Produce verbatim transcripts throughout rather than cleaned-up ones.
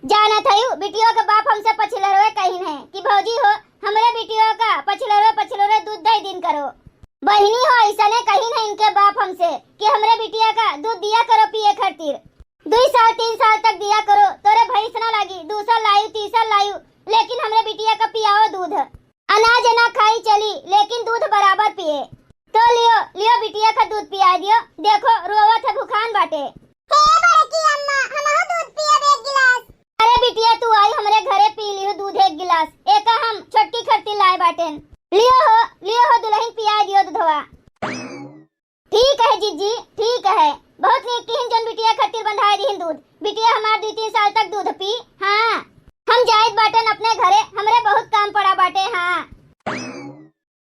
जानत हयू, बिटियो के बाप हमसे पछिलरवे कहिन है कि भौजी हो, हमरे बिटियो का पछिलरवे पछिलरवे दूध दइ दिन करो। बहिनी हो, अइसने कहिन है इनके बाप हमसे कि हमरे बिटिया का दूध दिया करो पिए खातिर। दुई साल तीन साल तक दिया करो, तोरे भैंस ना लागी, दूसर लायू तीसर लायू, लेकिन हमरे बिटिया का पियाओ दूध। अनाज ना खाई चली, लेकिन दूध बराबर पिए। तो लियो, लियो बिटिया का दूध पिया दियो, देखो रोवत है, भुखान बाटे। हे बड़की अम्मा, हमहू दूध पियब एक गिलास। अरे बिटिया, तू आई हमरे घरे, पी लियो दूध एक गिलास, एका हम छोटकी खरती लाए बाटेन। लियो हो, लियो हो दुलहिन, पिया दियो दूधवा। ठीक है जिज्जी, ठीक है। बहुत नीक किहिन जौन बिटिया खातिर बंधाए दिहिन दूध। बिटिया हमार दुई तीन साल तक दूध पी। हाँ, हम जाइत बाटेन अपने घरे, हमरे बहुत काम पड़ा बाटे। हाँ।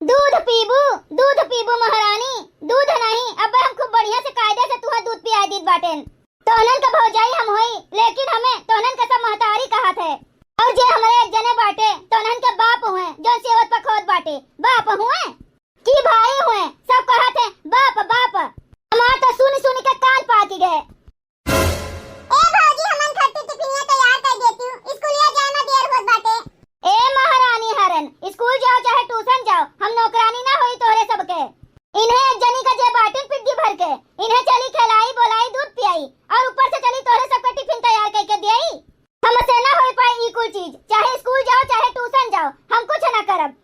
दूध पीबू, दूध पीबू महारानी, दूध नहीं, अब हम खूब बढ़िया से कायदे से तुहे दूध पियाए दीत बाटेन। तोहनन के भौजाई हम होई, लेकिन हमें तोहनन के सब महतारी कहत है। और जे हमरे एक जने बाटे, तोहनन के बाप हुए, जौन सेवत पखोत बाटे, बाप हुए। कि भाई हुए, सब कहत है, "बाप, बाप।" हमार तो सुन सुन के कान पाकि गए। ए भौजी, हमन खट्टी टिफिनिया तैयार कर देती हूँ, स्कूलिया जाए में देर होत बाटे। ए महारानी हरन, स्कूल जाओ चाहे ट्यूशन जाओ, हम नौकरानी ना होई तोहरे सबके। इन्हें एक जनी का जे बाटिन पिड्डी भर के, इन्हें चली खेलाई, बोलाई, दूध पियाई, और ऊपर से चली तोहरे सबके टिफिन तैयार करके दियाई। हमसे ना हो पाए ई कुल चीज, चाहे स्कूल जाओ, चाहे ट्यूशन जाओ, हम कुछ ना करब।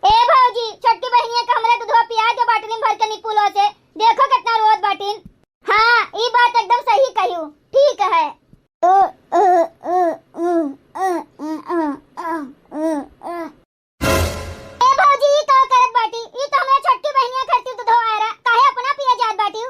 ए भौजी, छोटकी बहनिया के हमरे दूधवा पिया दो बाटली में भर के निपुलो से, देखो कितना रोत बाटिन। हाँ, ई बात एकदम सही कहियो, ठीक है। ए भौजी, ई का करत बाटी? ई तो हमरा छोटकी बहिनिया खातिर दूधो आयरा, काहे अपना पिए जात बाटी?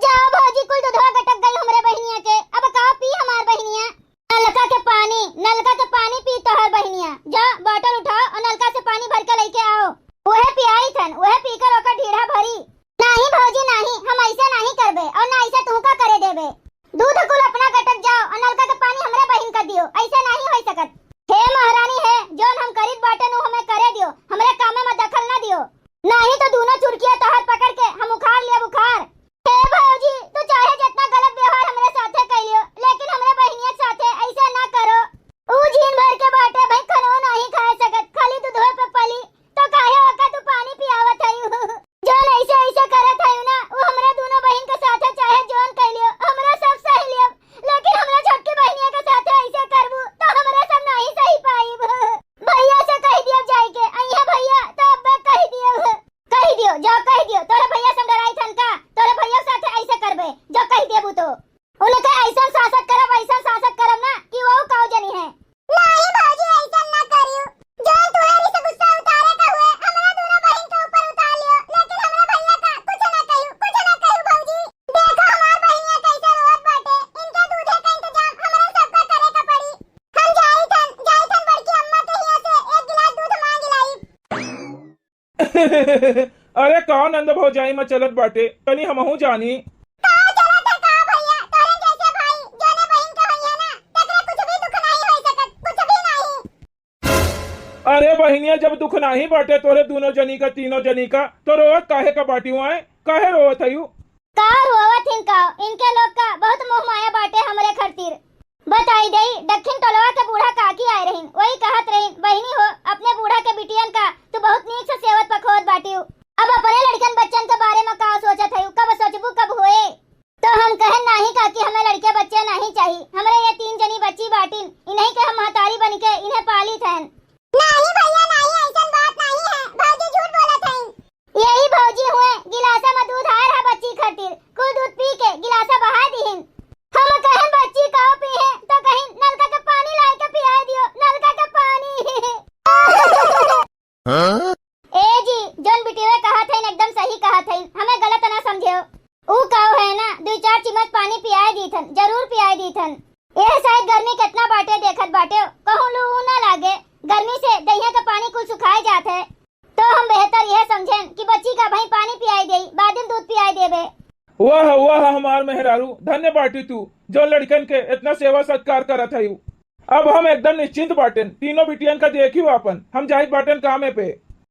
जाओ भौजी, कुल दूधवा गटक गई हमरे बहिनिया के, अब का पी हमार बहिनिया? नलका के पानी, नलका के पानी पी तोहर बहिनिया। जा, बॉटल उठाओ और नलका से पानी भर के लेके आओ। उहे पियाई थन, उहे पीकर ओकर ढीढ़ा भरी। नाही भौजी नाही, हम ऐसे नाही करबे और ना ऐसे तुहका करे देबे। दूध कुल अपना गटक जाओ और नलका के पानी हमरे बहिन का दियो, ऐसे नाही होई सकत। हे महारानी हे, जौन हम करीत बाटे नु हमें करे दियो, हमरे कामे में दखल ना दियो, नाही तो दूनो चुरकिया तोहर पकड़ के हम उखाड़ लियब उखाड़। हे भौजी, तू चाहे जितना गलत व्यवहार हमरे साथे कइलियो, लेकिन हमरे बहिनिया के साथे ऐसे ना करो। ऊ झीन भर के बाटे भाई, खनवा नाही खाए सकत, खाली दूधवा पे पली, तो काहे ओका तू पानी पियावत हई? जौन ऐसे ऐसे करत हई ना, ऊ हमरे दूनो बहिन के साथे चाहे जौन कइलियो, हमरा सब सह लियो, लेकिन हमरा छोटकी बहिनिया के साथे ऐसे करबू, तो हमरा सब नाही सही पाइब। भैया से कह दियो जाए के, अइहे भैया, तो अब्बे कह दियो। कह दियो, जो कह दियो, तोरे भैया से डराई थन का? तोरे भैया के साथे ऐसे करबे, जो कह देबू तो। उनके ऐसन सासत करब, ऐसन सासत करब ना कि वो काऊ जनी है। नाही भौजी, ऐसन ना करियो। जौन तुहरी से गुस्सा उतारे का हुए, हमरा दोनों बहिन के ऊपर उतार लियो, लेकिन हमरा भैया का कुछ ना कहियो, कुछ ना कहियो भौजी। देखो हमार बहिनिया कैसे रोवत बाटे, इनके दूधे का इंतजाम हमरा सबका करे का पड़ी। हम जाई थन, जाई थन बड़की अम्मा के हिया से एक गिलास दूध मांग लाई। अरे का नंद भौजाई में चलत बाटे, तनी हमहू जानी। का चलत है का भैया, तोरे जैसे भाई जोने बहिन के होइहे ना, तकरे कुछ भी दुख नाही होई सकत, कुछ भी नाही। अरे बहिनिया, जब दुख नाही बाटे तोरे दूनो जनी का, तीनों जनी का, तो रोवत काहे का बाटी हुआ है? काहे रोवत हयू? का रोवत हिन का? इनके लोग का बहुत मोह माया बाटे हमरे खातिर। बताई देई, दक्षिण टोलवा के बूढ़ा काकी आए रहिन, वही कहत रहिन, "बहिनी हो, अपने बूढ़ा के बिटियन का तू बहुत नीक से सेवत पखोत बाटिउ। अब अपने लड़कन बच्चन के बारे में का सोचत हयू, कब सोचबू, कब होए?" तो हम कहन, "नाही काकी, हमें लड़के बच्चे नाही चाही, हमरे ये तीन जनी बच्ची बाटिन, इन्हीं के हम महतारी बन के इन्हें पालित हन।" नाही भैया, नाही, ऐसन बात नाही है, भौजी झूठ बोलत हईन। यही भौजी हुए, गिलासा में दूध आए रहा बच्ची खातिर, कुल दूध पी के गिलासा बहा दिहिन। हम कहन बच्ची का पी है, तो कहिन नलका के पानी लाए के पियाए दियो, नलका के पानी। हाँ? ए जी, जौन बिटिया कहत हईन एकदम सही कहत हईन, हमें गलत ना समझेओ। ऊ काव है ना, दुई चार चिम्मच पानी पियाए दीथन, जरूर पियाए दीथन। एह साइत गर्मी केतना बाटे देखत बाटे, कहूँ लू ऊ ना लागे, गर्मी से दहिया के पानी कुल सुखाए जात है। तो हम बेहतर यह समझेन कि बच्ची का भाई पानी पियाई देई, बाद में दूध पियाई देबे। वाह, वाह, हमार मेहरारू, धन्य बाटी तू, जो लड़कन के इतना सेवा सत्कार करत हयू। अब हम एकदम निश्चिंत बाटेन, तीनों बिटियन का देखियो आपन, हम जाइत बाटेन कामे पे।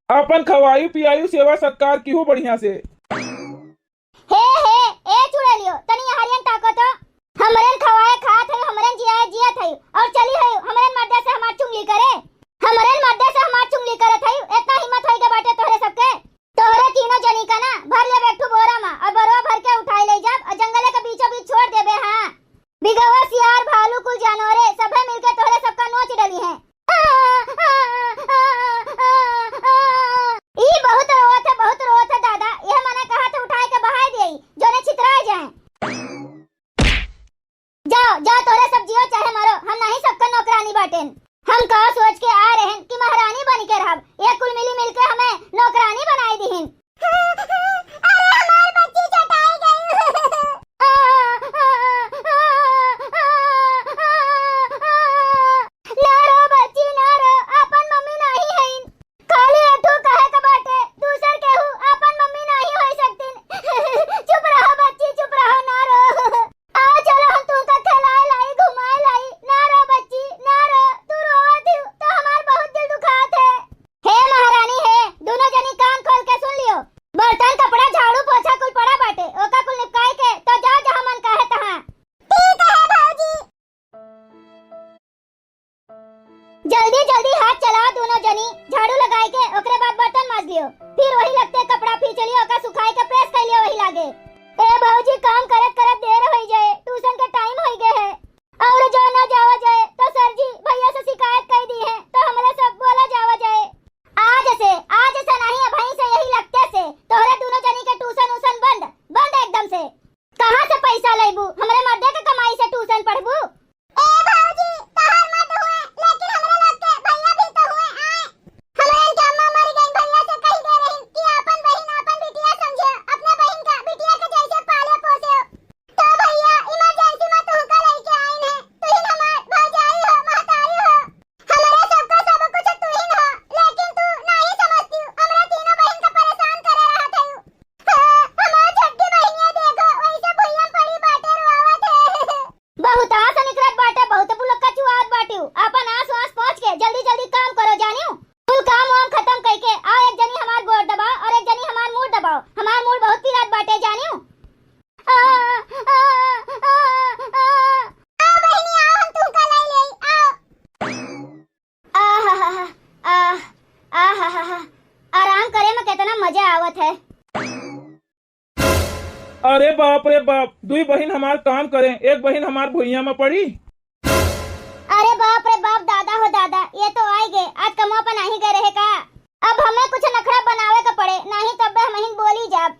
आपन खवायु पियायु, सेवा सत्कार किहू बढ़िया से। हे, हे, ए चुड़ैलियो, तनी हरियन ताको तो। हमरेन खवाए खात है, हमरेन जियाए जियत है, और चली है हमरेन मर्दे से हमार चुंगली करे। हमरेन मर्दे से हमार चुंगली करत है, इतना हिम्मत होई के बाटे तोहरे सबके। तोहरे तीनों जनी का ना भर लेबे एक ठो बोरा मा, और बोरवा भर के उठाई ले जाब, और जंगले के बीचों बीच छोड़ देबे। हाँ, बिगवा सियार, भालू, कुल जानवरे सभे मिलके तोहरे सबका नोच डली हैं। ई बहुत रोवत है, बहुत रोवत है दादा। यह मने कहा थे उठाए के बहाय देई, जोने छितराए जाए। जाओ, जाओ, तोरे सब जियो चाहे मरो, हम नहीं सबका नौकरानी बाटेन। हम का सोच के आ रहेन कि महारानी बन के रहब, ये कुल मिली मिल के हमें नौकरानी बनाई दिहिन। अरे हमार बच्ची चटाई गई। ना रो बच्ची, ना रो, आपन मम्मी नाही हईन। खाली एठू कहे के बाटे, दूसर केहू आपन मम्मी नाही होई सकतीन। चुप रहो बच्ची, चुप रहो, ना रो। आओ चलो हम तुमका खेलाए लाई, घुमाए लाई। ना रो बच्ची, ना रो, तू रोवत ही तो हमार बहुत दिल दुखात है। हे महारानी हे, दोनों जनी कान खोल के सुन लियो। बर्तन, कपड़ा, झाड़ू, पोछा कुल पड़ा बाटे, ओका कुल निपटाए के तो जाओ जहाँ मन कहे तहाँ। ठीक है भौजी। जल्दी जल्दी हाथ चलाओ दोनों जनी, झाड़ू लगाए के ओकरे बाद बर्तन माज लियो, फिर वही लगते कपड़ा फींच लियो, ओका सुखाए के प्रेस कर लियो वही लागे। ए भौजी, काम करत करत देर होई जाए, ट्यूशन के टाइम होई गए है। और जो ना जावा जाए तो सर जी भैया से शिकायत कर दी है, तो हमरे सब बोला जावा जाए। आज से, आज से नहीं, अबहीं से यही लगते से तोहरे दोनों जनी के ट्यूशन उशन बंद, बंद एकदम से। कहाँ से पैसा लेबू? हमरे मर्दे के कमाई से ट्यूशन पढ़बू? ए भौजी, तोहार मर्द हुए, लेकिन हमरे लोग के भैया भी तो हुए आए। हमरे इनके अम्मा मर गई, भैया से कही दे रही कि आपन बहिन आपन बिटिया समझे, अपने बहिन का बिटिया के जैसे पाले पोसे। तो भैया, इमरजेंसी में तुमका लेके आइन है। तुहिन हमार भौजाई हो, महतारी हो। हमरे सबका सब कुछ तुहिन हो, लेकिन तू नाही समझती। हमरा तीनों बहिन का परेशान करे रहत है। हाँ, हमार छोटकी बहिनिया देखो, वैसे भुइयां पड़ी बाटे, रोआवत है। बहुत आस निकरत बाटे, बहुत बुलक्का चुआत बाटिउ। आपन आस वास पहुँच के जल्दी जल्दी काम करो जानिउ। कुल काम वाम खत्म कइके आओ, एक जनी हमार गोड़ दबाओ और एक जनी हमार मूड़ दबाओ। हमार मूड़ बहुत पिरात बाटे जानिउ। आ, आ, आ, आ, आ। आओ बहिनी, आओ, हम तुमका लाई ले, आओ। आहाहाहा, आह, आहाहाहा, आराम करे में कितना मजा आवत है। अरे बाप रे बाप, दुई बहिन हमार काम करें, एक बहिन हमार भुइयां में पड़ी। अरे बाप रे बाप, दादा हो दादा, ये तो आई गए, आज कमवा पर नाही गए रहे का? अब हमें कुछ नखड़ा बनावे का पड़े, नाही तब हम हिन बोली जाब।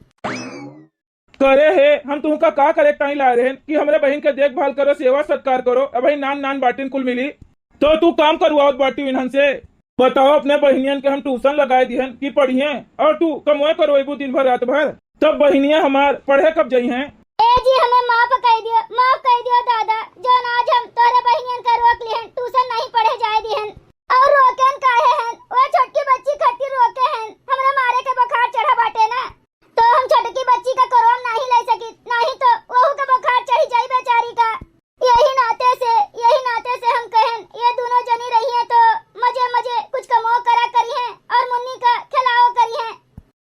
करे हे, हम तुमका का करे ताई लाए रहेन कि हमरे बहिन के देखभाल करो, सेवा सत्कार करो। अबही नान नान बाटिन कुल मिली, तो तू काम करवावत बाटिउ इन्हन से। बताओ, अपने बहिनियन के हम ट्यूशन लगाए दिहन कि पढ़िए, और तू कमवे करवेबू दिन भर रात भर, तब बहिनिया हमार पढ़े कब जइहें? ए जी, हमें माफ कइ दियो, माफ कइ दियो दादा, जौन आज हम तोहरे बहिनियन का रोक लिहन, ट्यूशन नहीं पढ़े जाए दिहन। और रोकेन काहे हन? वो छोटकी बच्ची खातिर रोके हन, हमरा मारे के बुखार चढ़ा बाटे ना। तो हम छोटकी बच्ची का कोरवा में नाही ले सकी, नाही तो वहू का बुखार चढ़ी जाई बेचारी का। यही नाते से, यही नाते से हम कहन, ये दोनों जनी रहिए तो मजे मजे कुछ कमो करा करिए और मुन्नी का खिलाओ करिए।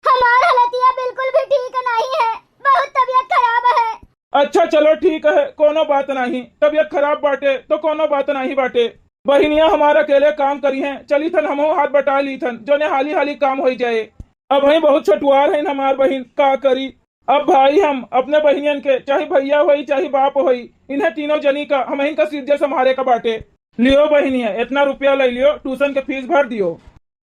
हमार हालतिया बिल्कुल भी ठीक नाही है, बहुत तबीयत खराब है। अच्छा चलो ठीक है, कोनो बात नाही, तबीयत खराब बाटे तो कोनो बात नाही बाटे। बहिनिया हमार अकेले काम करिहें, चली थन हमहू हाथ बटा ली थन, जोने हाली हाली काम होई जाए। अबहीं बहुत छटुआर हइन हमार बहिन, का करी? अब भाई हम अपने बहिनियन के, चाहे भैया होई चाहे बाप होई, इन्हें तीनों जनी का हमहिन का सिरजे संभारे का बाटे। लियो बहिनिया, इतना रुपया ले लियो, ट्यूशन के फीस भर दियो।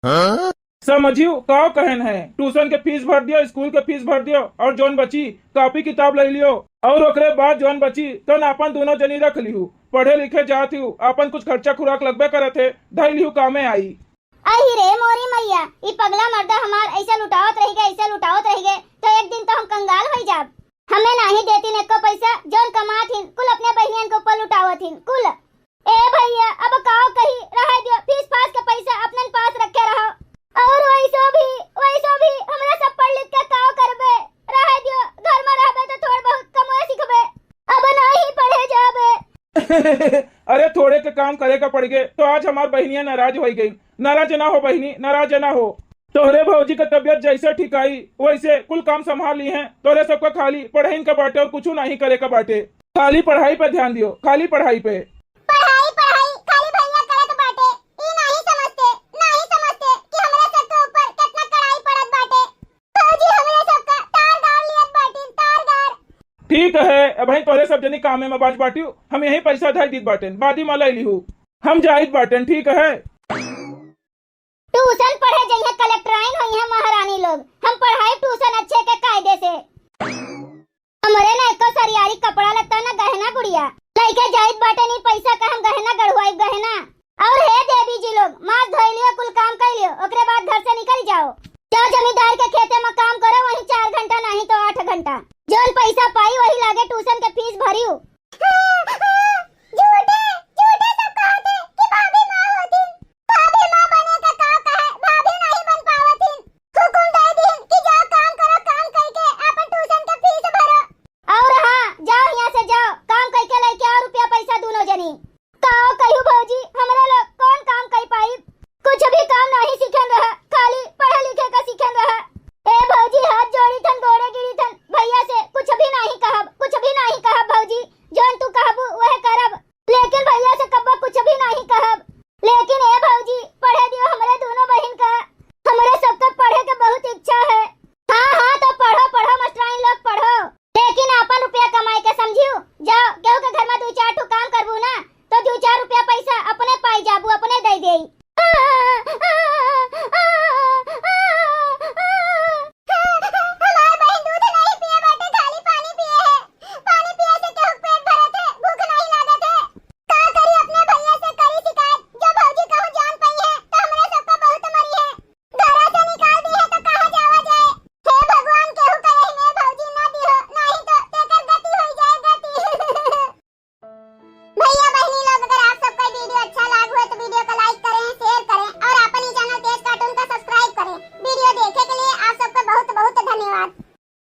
हाँ? समझियो का कहन है, ट्यूशन के फीस भर दियो, स्कूल के फीस भर दियो, और जौन बची कॉपी किताब ले लियो, और ओकरे बाद जौन बची तौन आपन दोनों जनी रख लिहू, पढ़े लिखे जात हिउ, आपन कुछ खर्चा खुराक लगबे करत है, धई लिहू कामे आई। अहि रे मोरी मैया, ई पगला मर्दा हमार ऐसे लुटावत रहि गए, ऐसे लुटावत रहि गए, तो एक दिन तो हम कंगाल होई जाब। हमें नाही देतीन एको पैसा, जौन कमात हिन, कुल अपने बहिनियन के ऊपर लुटावत हिन, कुल। ए भैया, अब काव कही, रहे दियो, फीस फास के पैसा अपनन पास रखे रहो। और वैसो भी, वैसो भी हमरा सब पढ़ लिख के काव करबे, रहे दियो, घर में रहबे तो थोड़ बहुत कमवे सीखबे, अब नाही पढ़े जाबे। अरे थोड़े के काम करे का पड़ गए, तो आज हमार बहिनिया नाराज होइ गई। नाराज ना हो बहिनी, नाराज ना हो। तोहरे भौजी का तबियत जैसे ठीक आई, वैसे कुल काम संभाल ली हैं। तोहरे सबका खाली पढ़ाइन का बाटे और कुछ नहीं करे का बाटे। खाली पढ़ाई पे ध्यान दियो, खाली पढ़ाई पे। पढ़ाई, पढ़ाई खाली भैया करत बाटे। ई नाही समझते, नाही समझते कि हमरा सबके ऊपर कितना कड़ाई पड़त बाटे। भौजी हमरे सबका तार गार लियत बाटिन, तार गार। ठीक है, अबहीं तोहरे सब जनी कामे में बाज बाटियो, हम यहीं पैसा धर दीत बाटेन, बादी में ले लिहू। हम जाइत बाटेन, ठीक है। ट्यूशन पढ़े जइहे, कलेक्टराइन होइहे महारानी लोग। हम पढ़ाई ट्यूशन अच्छे के कायदे से। हमरे ना एको सरियारी कपड़ा लत्ता ना गहना गुड़िया। लइके जाइत बाटे नी पैसा का हम गहना गढ़वाई गहना। और हे देवी जी लोग, माथ धोइ लियो, कुल काम कर लियो, ओकरे बाद घर से निकल जाओ। जाओ जमींदार के खेते में काम करो, वहीं चार घंटा नहीं तो आठ घंटा। जौन पैसा पाई वही लागे ट्यूशन के फीस भरियो।